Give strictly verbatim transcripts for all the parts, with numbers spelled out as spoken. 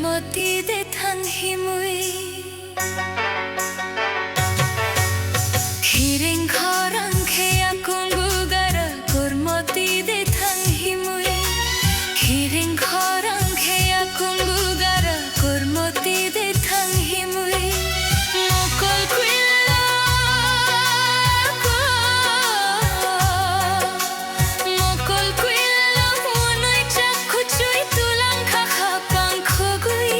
Moti de thang himwi. Khiring khorang khe yakung bugara kurmoti de thang himwi. Khiring khorang khe yakung bugara kurmoti de thang himwi. Mokol kwila ko. Mokol kwila munui chak kuchui tulang kha khapang khogwi.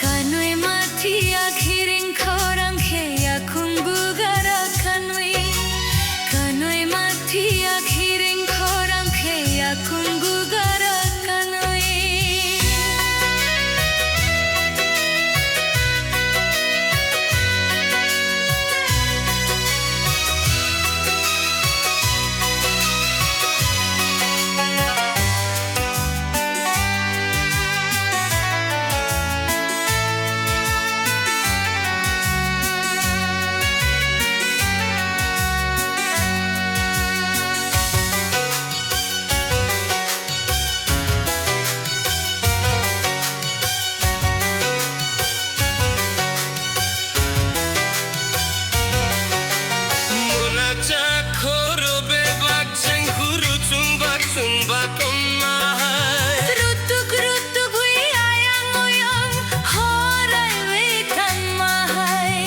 Kanui mathia khiring khorang khe yakung bugara kanui. Kanui mathia khiring khorang khe yakung bugara kanui. Mula chakhoro bebak jeng huru chungbak chungbak ongma hai. Rutuk rutuk wi ayang oyong horai wi thanma hai.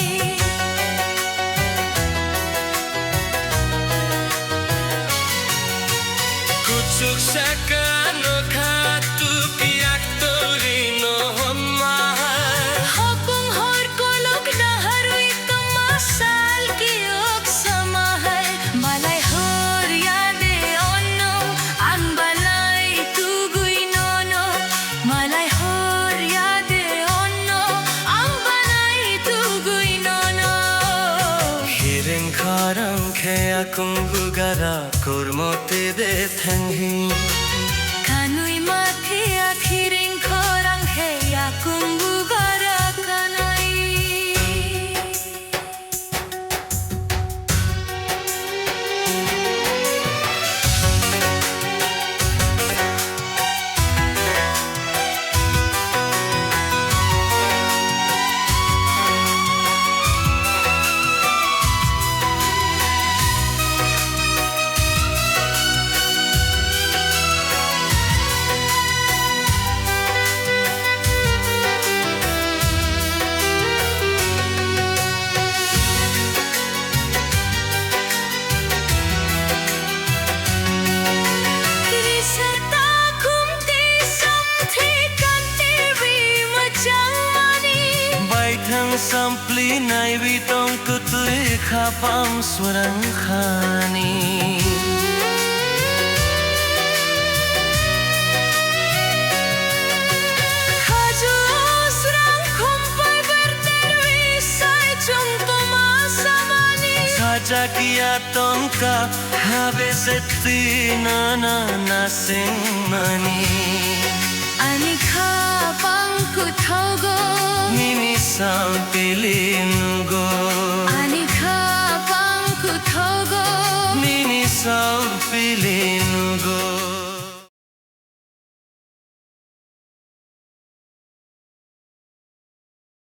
Kuchuk saka no khatuk yak tori no homma hai. Hopung hor kolok naharwi tongma sal ki ok sama hai. Malai hor ya de onno ang balai tugui nono. Malai hor ya de onno ang balai tugui nono. Hiring khorang khe akung bugara kurmote de thanghi. Kanui mathia khiring khorang khe akung bugara kanui. Risa takhum twi samthwi kantirwi mwchangmani. Baithang sampli naiwi tong kwtwi khapang swrang khani. Khaju srang khumpai berterwi sai chwng toma samani. Sajak ya tongka habe se twi nana nasingmani. Ani khapang kuthogo. Nini sampili nugo. Ani khapang kuthogo. Nini sam